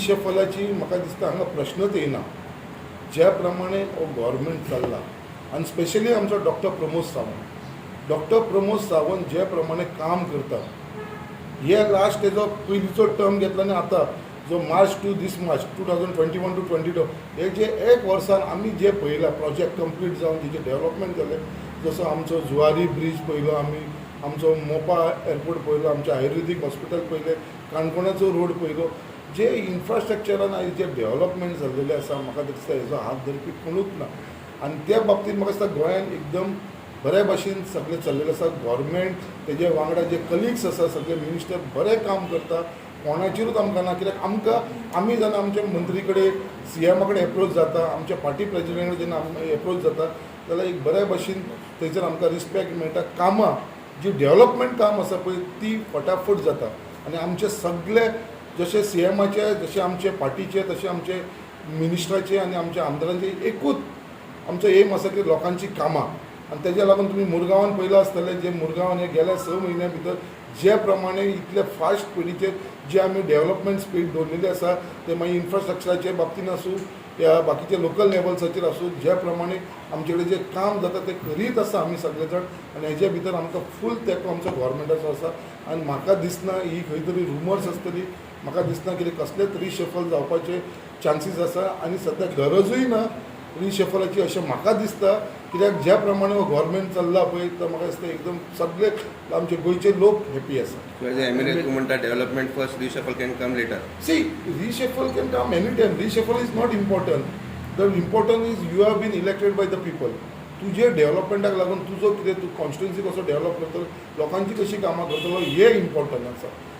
रिशफलाची म्हाका दिसता हांगा प्रश्नच येना. ज्या प्रमाणे हो गव्हर्मेंट चल्ला आनी स्पेशली आमचो डॉक्टर प्रमोद सावंत, डॉक्टर प्रमोद सावंत जे प्रमाणे काम करता, हे लास्ट तेजो पयलींचो टर्म घेतला आनी आतां जो March to this March 2021 to 22, हे जे एक वर्सान आमी जे पळयलां, प्रोजेक्ट कंप्लीट जावन तेजें डेव्हलपमेंट जालें, जसो आमचो जुवारी ब्रीज पळयलो आमी, आमचो मोपा एअरपोर्ट पळयलो, आमचें आयुर्वेदीक हॉस्पिटल पळयलें, काणकोणाचो रोड पळयलो, जे इन्फ्रास्ट्रक्चरान आयज जे डेव्हलपमेंट जाल्लेलें आसा, म्हाका दिसता हेजो हात धरपी कोणूच ना. आनी त्या बाबतींत म्हाका दिसता गोंयान एकदम बऱ्या भाशेन सगळें चल्लेलें आसा. गव्हर्मेंट, तेजे वांगडा जे कलिग्स आसा, सगळे मिनिस्टर बरें काम करता. कोणाचेरूच आमकां ना, कित्याक आमकां आमी जेन्ना आमच्या मंत्री कडेन, सीएमा कडेन एप्रोच जाता, आमच्या पार्टी प्रेजिडेंट कडेन जेन्ना एप्रोच जाता, जाल्यार एक बऱ्या भाशेन थंयसर आमकां रिस्पेक्ट मेळटा. कामां जी डेव्हलपमेंट काम आसा पळय, ती फटाफट जाता. आनी आमचे सगळे जशे सीएमाचे, जशे आमचे पार्टीचे, तशे आमचे मिनिस्टराचे आनी आमच्या आमदारांचे एकूच आमचो एम आसा की लोकांची कामां. आनी तेज्या लागून तुमी मुरगांवान पळयलां आसतलें, जे मुरगांवान हे गेल्या 6 म्हयन्या भितर जे प्रमाणे इतले फास्ट स्पिडीचेर जे आमी डेव्हलपमेंट स्पीड दवरलेली आसा, ते मागीर इन्फ्रास्ट्रक्चराचे बाबतीन आसूं या बाकीचे लोकल लेवल्साचेर आसूं, ज्या प्रमाणे आमचे कडेन जें काम जाता तें करीत आसा आमी सगळे जाण. आनी हेजे भितर आमकां फूल तेंको आमचो गव्हर्मेंटाचो आसा. आनी म्हाका दिसना ही खंय तरी रुमर्स आसतली. म्हाका दिसना कितें कसलेच रिशफल जावपाचे चान्सीस आसा आनी सद्या गरजूय ना रिशफलाची अशें म्हाका दिसता, कित्याक ज्या प्रमाणे हो गव्हर्मेंट चल्ला पळय, तर म्हाका दिसता एकदम सगळे आमचे गोंयचे लोक हॅपी आसा. एज एमएलए तूं म्हणटा development first, reshuffle can come later. See, reshuffle can come anytime. Reshuffle is not important. The important is you have been elected by the people. तुजे डेव्हलपमेंटाक लागून तुजो कितें, तूं कॉन्स्टिट्युन्सी कसो डेव्हलप करतलो, लोकांची कशी कामां करतलो, हें इम्पॉर्टंट आसा.